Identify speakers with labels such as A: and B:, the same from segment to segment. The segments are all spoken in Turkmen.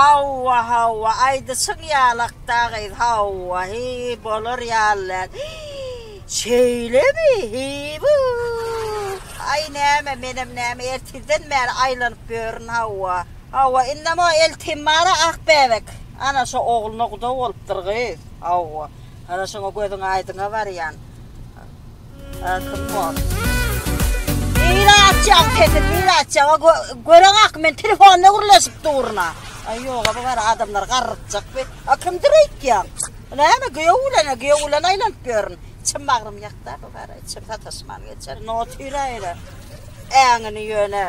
A: Hawa, hawa, aýdyşyň ýalak-da gyz, hawa, hiý, bolar ýaly däl. Hiý, şeýlemi, hiý-bu! Aý, näme, menem näme, ertirden bäri aýlanyp ýörün, hawa. Hawa, indem o eltim bar-a, ak bäbek. Ana, şo ogluna guda bolupdyr, gyz. Hawa, ana, şoňa gözüň aýdyňa barýan. Kim bor? Nirä açýaň sesini, nirä açýaň? Göreňak men telefonda gürleşip durna. Aý ýoga bu gara adamlar garrytjak bi. A kimdir öýtýäň? Näme giýew bilen, giýew bilen aýlanyp ýörün. Içim bagrym ýakda bu gara, içim sataşman geçer. Notyraýra. Äňini ýöne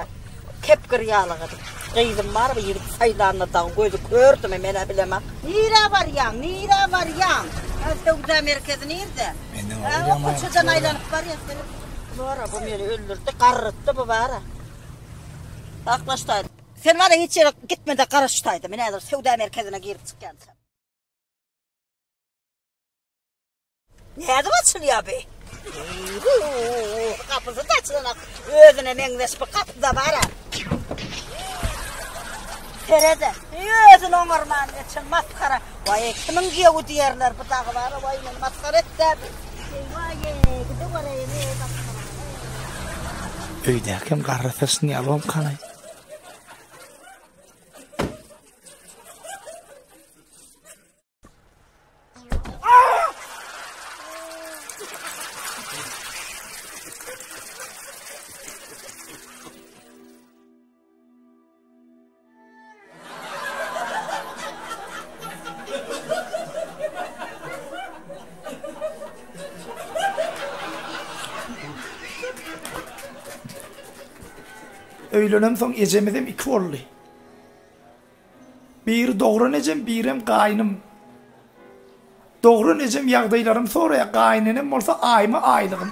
A: Kepgir ýaly gyz. Gyzym bar bu ýigit saýlanda dagy gözi kördümi menä bilemak. Nirä barýaň nirä barýaň. Hä söwda merkezi nirde. Hä o köçeden aýlanyp barýas seni. Bara bu meni öldürdi garrytdy bu bara. Sakla şu taýda. Sen bara hiç ýere gitmede garaş şu taýda men häzir söwda merkezine girip çykýançam. Nädip açylýar bi? Gapysy-da açylanak. Özüne meňzeş bir gapy-da bar-a. Serede, özüni oňarman geçen masgara. Waý, kimiň giýewi diýerler bu dagy bar-a, waý, meni masgara etdi-ä bi. Waý, gide göreýin-eý, masgara.
B: Öýdäkem garry saçyny ýalbamkanaý. Öýlenemsoň ejemizem iki boldy. Biri dogran ejem, birem gaýnym. Dogran ejem ýagdaýlarymy soraýar, gaýynenem bolsa aýma aýlygym.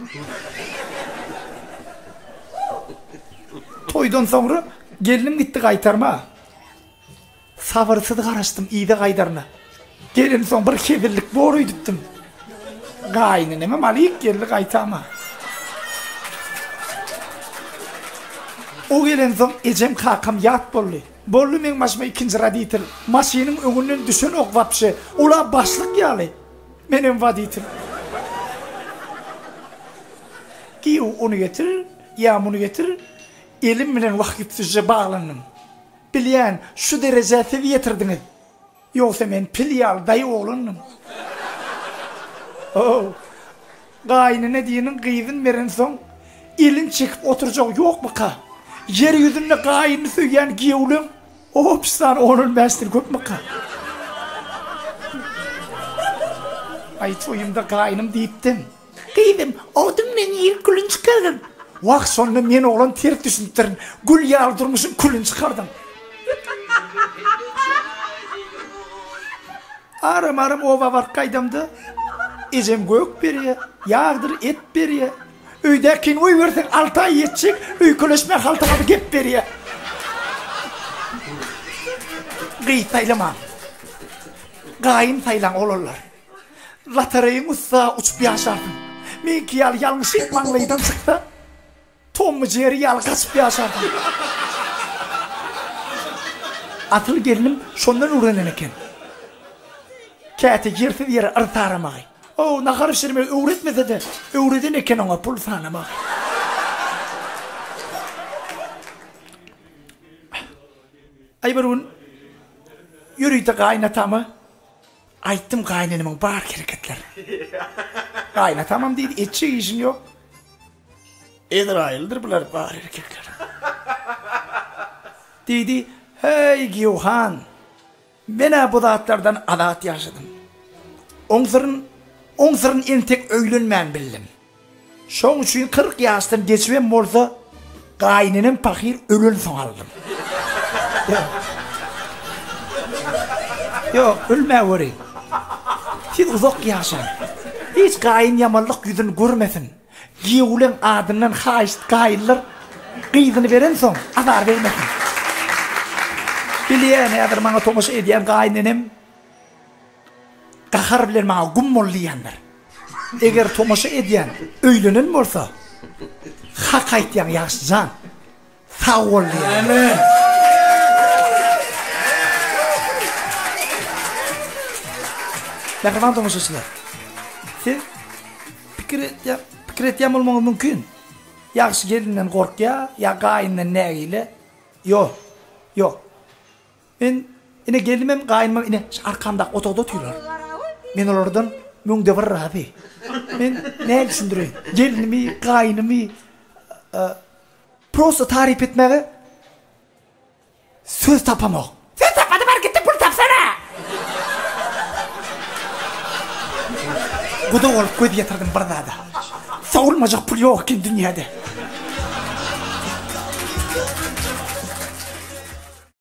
B: Toýdan soňra gelnim gitdi gaýtarma. Sabyrsyz garaşdym yza gaýdaryna. Gelensoň bir hezillik bor öýdüpdim. Gaýynenemem alyp geldi gaýtama. O gelensoň ejem kakam ýat boldy. Boldy meň başyma ikinji roditel. Maşynyň öňünden düşenok wapşe. Ol-a başlyk ýaly. Menem woditel. Giýew ony getir, ýa muny getir. Elim bilen wah ýüpsüzje baglandym. Bilýän, şu derejä siz ýetirdiňiz. Ýogsa men pil ýaly daýy oglandym. How, gaýynene diýeniň gyzyn berensoň, elin çekip oturjagy ýokmyka? Ýer ýüzünde gaýynyny söýýän giýewleň obşy sany on-on bäşden köpmyka? Aý, toýumda gaýynym diýipdim. Gyzym, oduň meň ir külün çykargyn. Wah, şonda men oglan ters düşünipdirin. Gül ýaly durmuşyň külüni çykardyň. Aram-aram oba baryp gaýdamda, ejem gök berýär, ýagdyr et berýär. Öýdäkini goýberseň alty aý ýetjek, öýkeleşmä haltaňa gep berýär. Gyz saýlamaň. Gaýyn saýlaň, oglanlar. Lotoreýiň ussa uçup ýaşarsyň. Meňki ýaly ýalňyşyk maňlaýdan çyksa, Tommy Jerri ýaly gaçyp ýaşarsyň. Asyl gelnim şondan öwrenen eken. Käte ýersiz ýere yrsaramagy. O, nahar bişirmegi öwretmese-de, öwreden eken oňa pul sanamagy. Aý bir gün ýörite gaýynatama Aýtdym gaýynenemiň bar hereketlerini. Gaýynatamam diýdi, etjek işiň ýok. Ezraýyldyr bular bar erkekler. Diýdi, Heý, giýewhan, men-ä bu zatlardan azat ýaşadym. Oň syryn, oň syryn entek öýlenmän bildim. Şoň üçin 40 ýaşdan geçibem bolsa, gaýynenem pahyr ölensoň aldym. Ýok, ölmäweri. Siz uzak ýaşaň. Hiç gaýyn ýamanlyk ýüzüni görmesin. Giýewleň adyndan haýyşt gaýynlar gyzyny berensoň azar bermesin. Bilýän häzir maňa tomaşa edýän gaýynenem Gahar bilen maňa gum bol diýýändir. Eger tomaşa edýän öýlenen bolsa, hak aýtýaň ýagşy jan. Sag bol diýýän. Mähriban tomaşaçylar, siz pikir etýän, pikir etýän bolmagyňyz mümkin. Ýagşy gelinden gorkýar, ýa gaýyndan nägile. Ýok, ýok. Men ine gelnimem, gaýynymam ine şu arkamdaky otagda otyrlar. Men olardan müňde bir razy. Men nähili düşündireýin? Gelnimi, gaýynymy prosta taryp etmäge Söz tapamok. Söz tapmady bar gitde pul tapsana. Guda bolup göz ýetirdim bir zada. Sowulmajak pul ýok eken dünýäde.